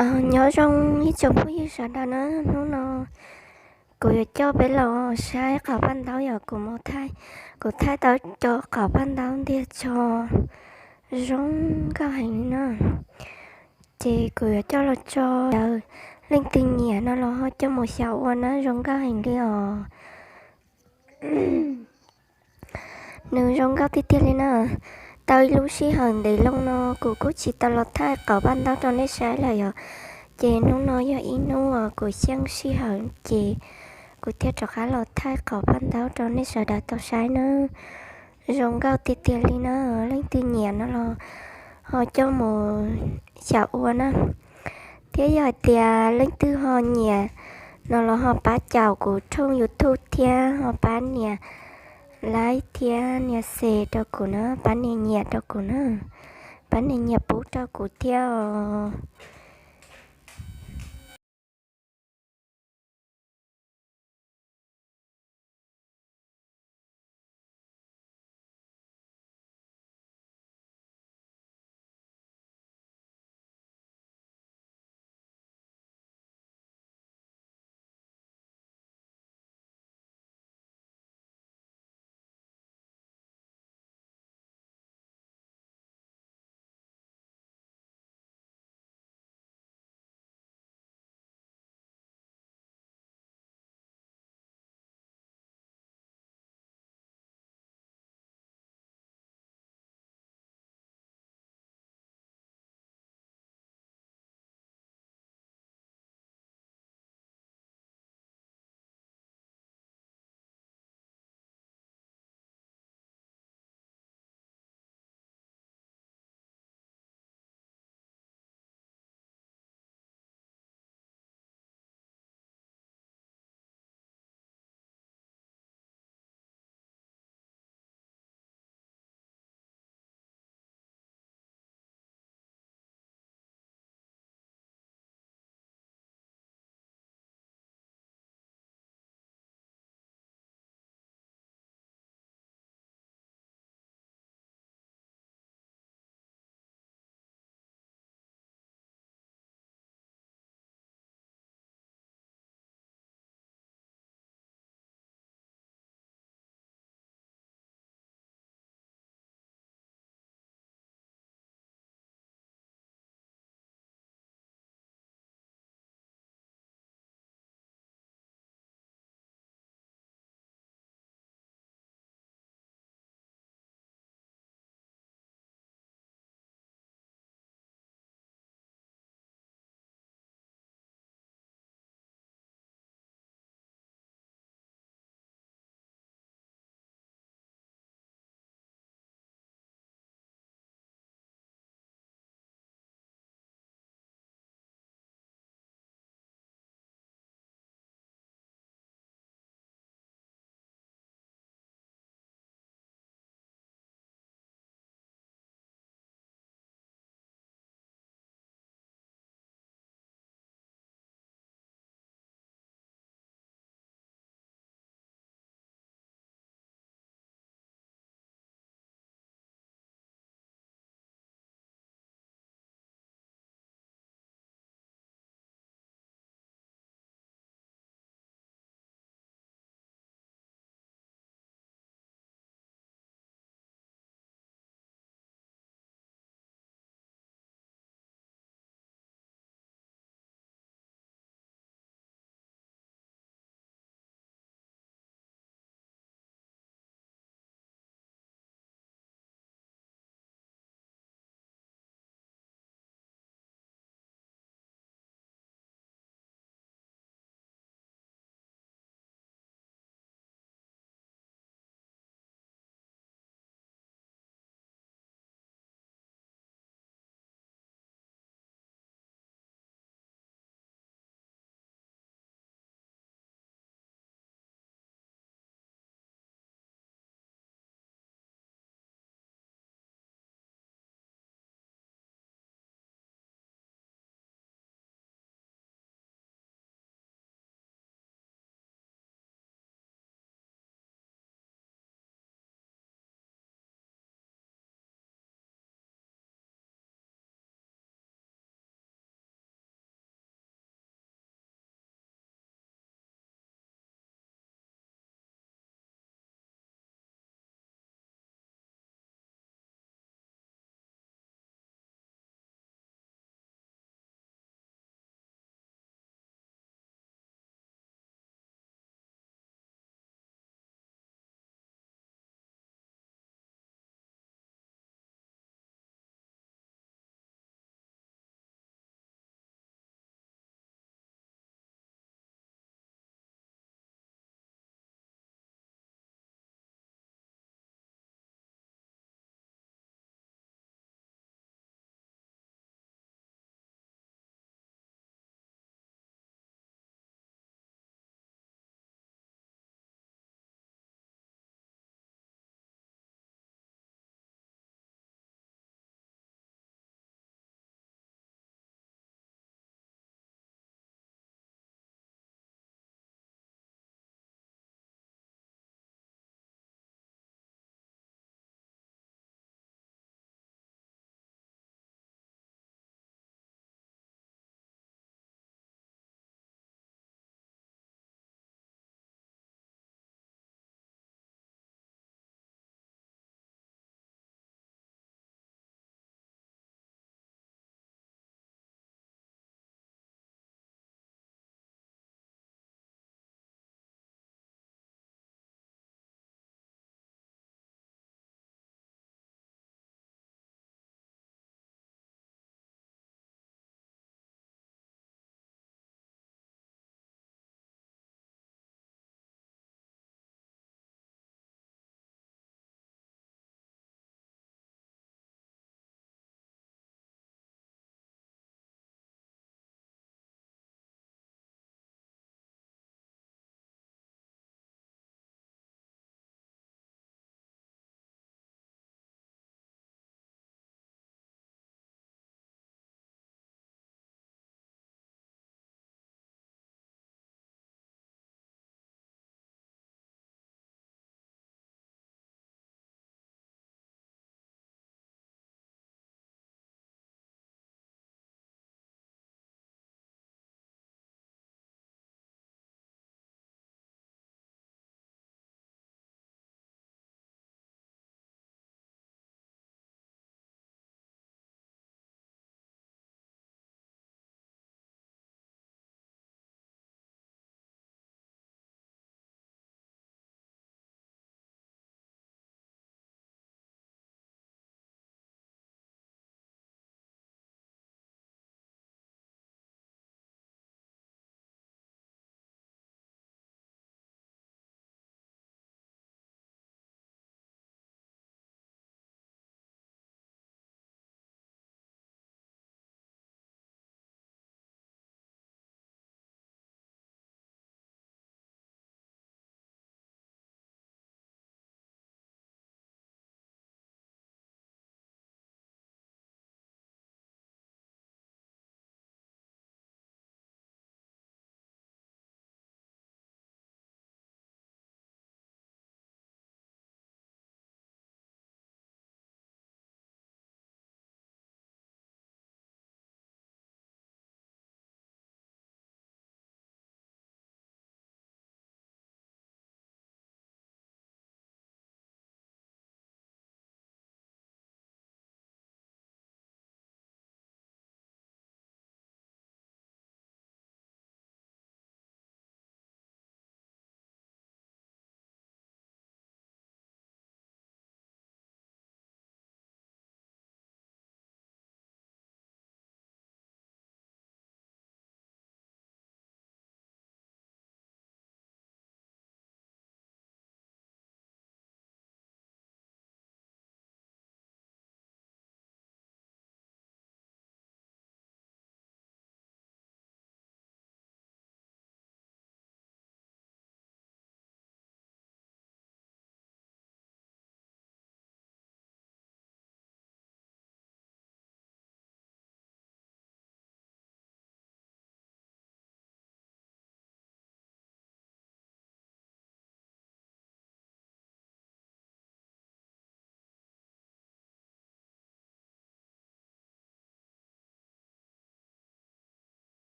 Nyob zoo ib tsoom phooj ywg sawv daws na, hnub no kuv yuav coj peb los saib qaum paj ntaub, yog kuv mus thaij, kuv thaij tau cov qaum paj ntaub ntiag tso zoo nkauj heev li na. Ces kuv yuav coj los tso, leej twg nyiam no los ho coj mus xyaum ua na, zoo nkauj heev li os. Nws zoo nkauj tiag tiag li na. Tau ib lub sij hawm ntev loo no kuv kuj tsis tau los thaij qaum paj ntaub rau nej saib lawm yog, ces hnub no yog ib hnub uas kuv xyeej sij hawm ces kuv thiaj rov qab los thaij qaum paj ntaub rau nej sawv daws tau saib na. Zoo nkauj tiag tiag li na, leej twg nyiam no los ho coj mus xyaum ua na. Thiab yog hais tias leej twg ho nyiam no los ho pab caum kuv thooj YouTube thiab ho pab nias like thiab nias share rau kuv na, pab nias nyiam rau kuv na, pab nias nyiam pub rau kuv thiab os.